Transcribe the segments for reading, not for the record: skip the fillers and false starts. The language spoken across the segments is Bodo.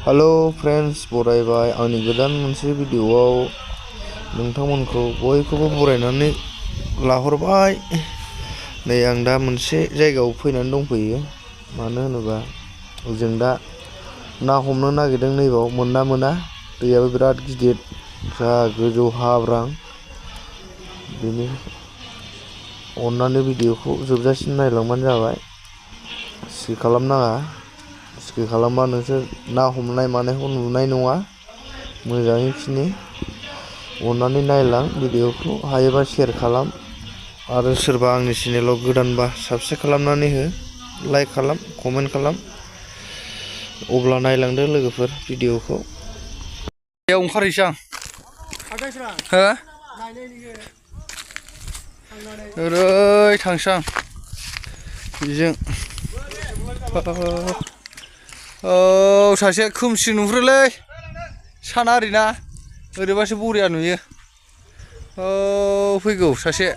हेलो फ्रेंड्स बरायबाय आंनि गोदान मोनसे भिडिअआव नोंथांमोनखौ बयखौबो बरायनानै लाहरबाय। नै आं दा मोनसे जायगायाव फैनानै दंफैयो। मानो होनोबा जों दा ना हमनो नागिरदों। नैबाव मोनना मोना दैयाबो बिराद गिदिर जा गोजौ हाब्रां। बेनि अन्नानै भिडिअखौ जोबजासिम नायलांबानो जाबाय। स्किप खालामनाङा। स्किप खालामबा नोंसोर ना हमनाय मानायखौ नुनाय नङा मोजाङैखिनि। अन्नानै नायलां भिडिअखौ, हायोबा शेयार खालाम आरो सोरबा आंनि चेनेलाव गोदानबा साबस्क्राइब खालामनानै हो, लाइक खालाम, कमेन्ट खालाम। अब्ला नायलांदो लोगोफोर भिडिअखौ। बेयाव ओंखारहैसै आं। हो? ओरै थांसै आं बेजों। औ सासे खोमसि नुहुरोलै साना ओरैना, ओरैबासो बरिया नुयो। औ फैगौ सासे।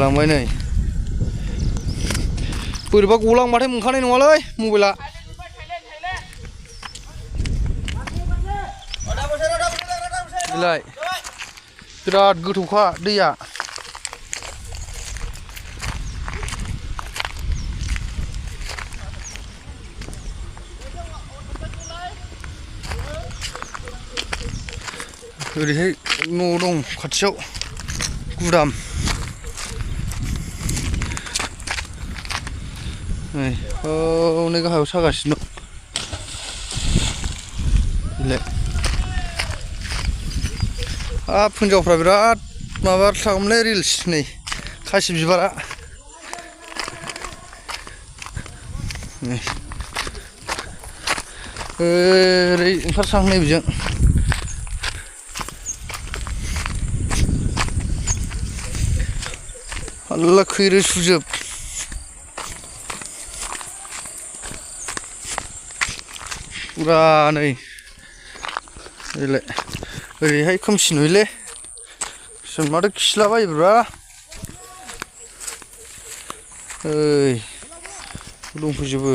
लांबाय नै। बोरैबा गलांबाथाय मोनखानाय नङालै मबाइला। बिलाय बिराद गोथौखा दैया। ओरैहाय न' दं खाथियाव गुदाम। नै हनै गाहायाव सागासिनो दं। बिलाय हाब हिनजावफ्रा बिराद माबा खालामोलै रिल्स। नै खासि बिबारा। नै ओरै ओंखारसां नैबेजों। हाल्ला खैरो सुजोब। फुरा नै ओरैहाय खोमसि नुयोलै। सोर माथो खिलाबायोब्रा। ओइ दंफैजोबो।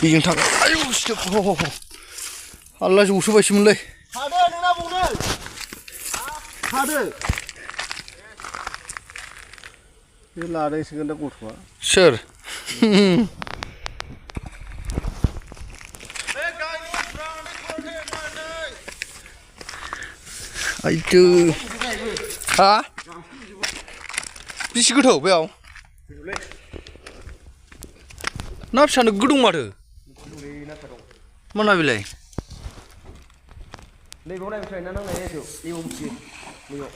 बेजों थां। आयौ सिथोब हाल्ला जसोबायसोमोनलै। थादो नोंना बावनो थादो। बे लादोंसोगोन दा गथ'आ। सोर? आयदो हा बेसे गोथौ बेयाव? ना फिसा नोगोद दं माथो। मा ना बेलाय? नैबाव नायबाय ना नांनाय नायसौ नैबाव मिथियो नैबाव।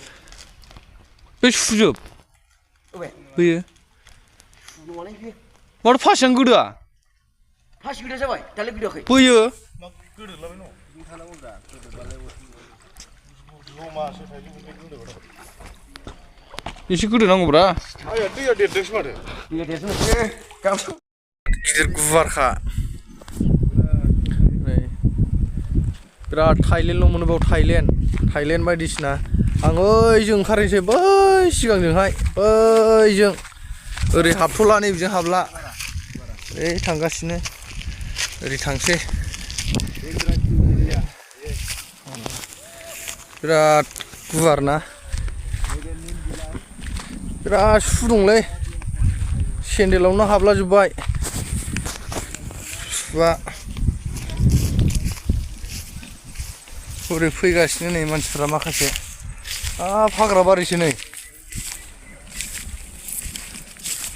बे सुजोब बेयो नङालै बे माथो फासियानो गोदोआ। फासि गोदा जाबाय दालाय गोदोआखै बैयो गोदोलाबाय न' बिदिनो थानांगौब्रा गोदोबालाय जमासो थायो बे गोदोबाथाय। एसे गोदो नांगौब्रा। आया दैया देरदोंसो माथो। दैया देरदोंसो गाबोन गिदिर गुवारखा। नै बिराद थाइलेण्डल' मोनो बेयाव। थाइलेण्ड बायदिसिना। आं ओइजों ओंखारहैसै बै सिगांजोंहाय बैजों। ओरै हाबथ'ला नैबेजों हाबला। ओइ थांगासिनो ओरै थांसै। बिराद गुवार ना। बिराद सु दंलै। सेन्देलावनो हाबला जोब्बाय सुआ। ओरै फैगासिनो नै मानसिफ्रा माखासे। हाब हाग्रा बारिसो नै।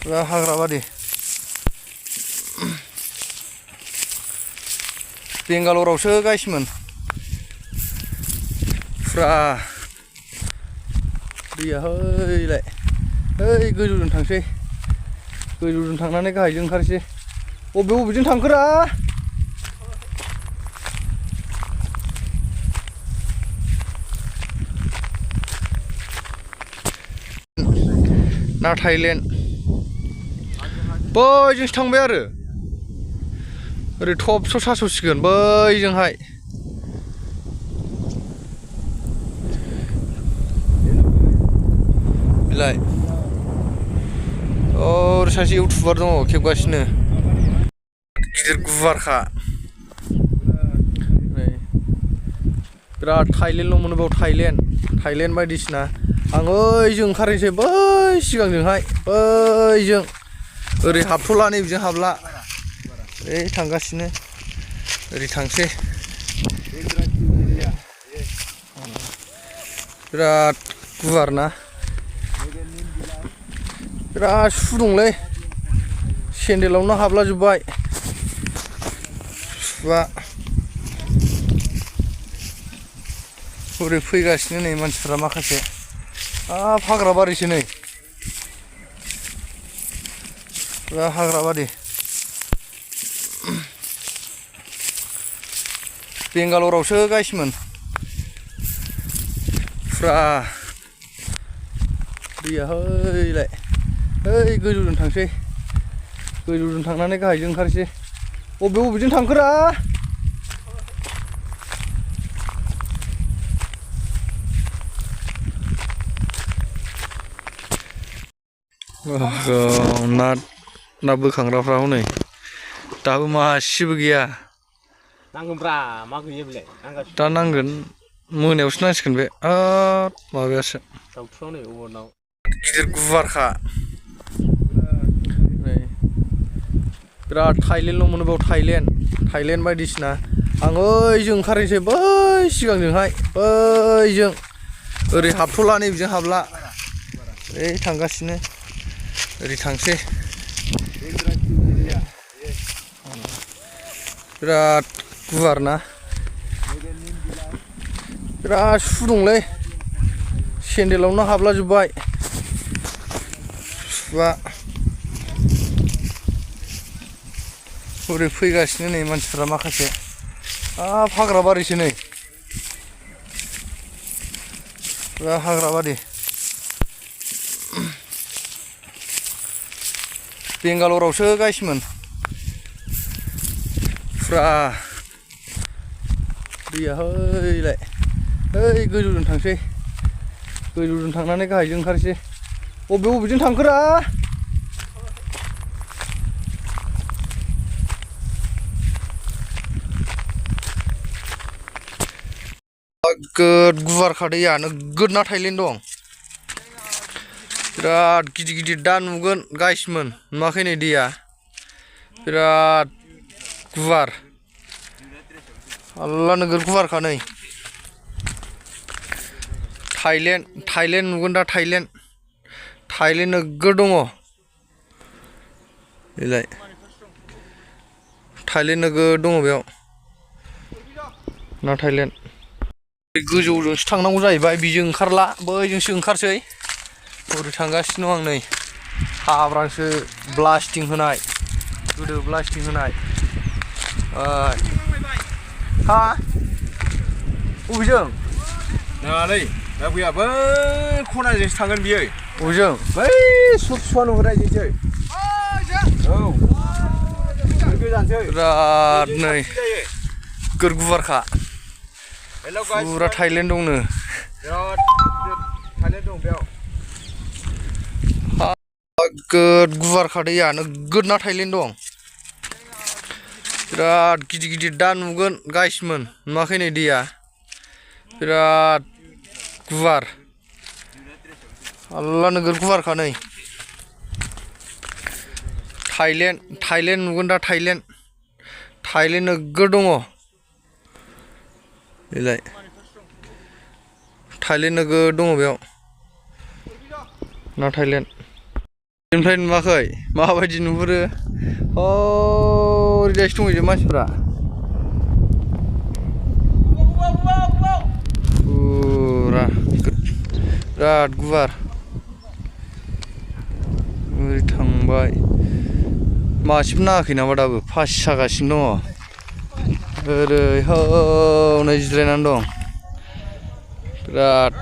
फुरा हाग्रा बारि। बेंगालरावसो गायसमोन फुरा दैया। हैलाय ओइ गोजौजों थांसै। गोजौजों थांनानै गाहायजों ओंखारसै। बबेजों थांखोरा? ना थाइलेण्ड बैजोंसो थांबाय आरो। ओरै थबस्र' सास'सिगोन बैजोंहाय। बेलाय सासे इउटुबार दङ खेबगासिनो गिदिर गुवारखा नै बिराद थाइलेण्डल' मोनो बेयाव थाइलेण्ड बायदिसिना आं ओइजों ओंखारनोसै बै सिगांजोंहाय बैजों ओरै हाबथ'ला नैबेजों हाबला ओइ थांगासिनो ओरै थांसै बिराद गुवार ना बिराद सु दंलै सेन्देलावनो हाबला जोब्बाय सुआ ओरै फैगासिनो नै मानसिफ्रा माखासे हाग्रा बारिसो नै हाग्रा बारि बेंगालरावसो गाइसमोन फुरा दैया हैलाय ओइ गोजौजों थांसै गोजौजों थांनानै गाहायजों ओंखारसै बबेजों थांखोरा ना बोखांग्राफ्रा हनै दाबो मासेबो गैया नांगोनब्रा मा गैयो बेलाय दा नांगोन मोनायावसो नांसिगोन बे माबायासो दाउथुआव नै अबरनाव गिदिर गुवारखा नै बिराद थाइलेण्डल' मोनो बेयाव थाइलेण्ड बायदिसिना आं ओइजों ओंखारनोसै बै सिगांजोंहाय बैजों ओरै हाबथ'ला नैबेजों हाबला ओइ थांगासिनो ओरै थांसै बिराद गुवार ना बिराद सु दंलै सेन्देलावनो हाबला जोब्बाय सुआ ओरै फैगासिनो नै मानसिफ्रा माखासे हाग्रा बारिसो नै हाग्रा बारि बेंगालरावसो गाइसमोन फुरा दैया हैलाय ओइ गोजौजों थांसै गोजौजों थांनानै गाहायजों ओंखारसै बबेजों थांखोरा नोगोद गुवारखा दैया नोगोद ना थाइलेण्ड दं बिराद गिदिर दा नुगोन गाइसमोन नुवाखै नै दैया बिराद गुवार आल्ला नोगोद गुवारखा नै थाइलेण्ड नुगोन दा थाइलेण्ड नोगोद दङ बेलाय थाइलेण्ड नोगोद दङ बेयाव ना थाइलेण्ड गोजौजोंसो थांनांगौ जाहैबाय बेजों ओंखारला बैजोंसो ओंखारसै ओरै थांगासिनो आं नै हाब्रांसो ब्लास्टिं होनाय गोदो ब्लास्टिं होनाय हा बबेजों नै दा गैया बै खनाजोंसो थांगोन बियो बबेजों बै सुवा नुहुरनायजोंसै औ गोजानसै बिराद नै गोर गुवारखा फुरा थाइलेण्ड दंनो बिराद थाइलेण्ड दं बेयाव नोगोद गुवारखा दैया नोगोद ना थाइलेण्ड दं बिराद गिदिर दा नुगोन गाइसमोन नुवाखै नै दैया बिराद गुवार आल्ला नोगोद गुवारखा नै थाइलेण्ड नुगोन दा थाइलेण्ड नोगोद दङ बेलाय थाइलेण्ड नोगोद दङ बेयाव ना थाइलेण्ड बेनिफ्राय नुवाखै माबायदि नुहुरो ओरैजायसो दंहैजोब मानसिफ्रा फुरा बिराद गुवार ओरै थांबाय मासेबो नाङाखै नामा दाबो फासि सागासिनो दङ ओरै हनै जिरायनानै दं बिराद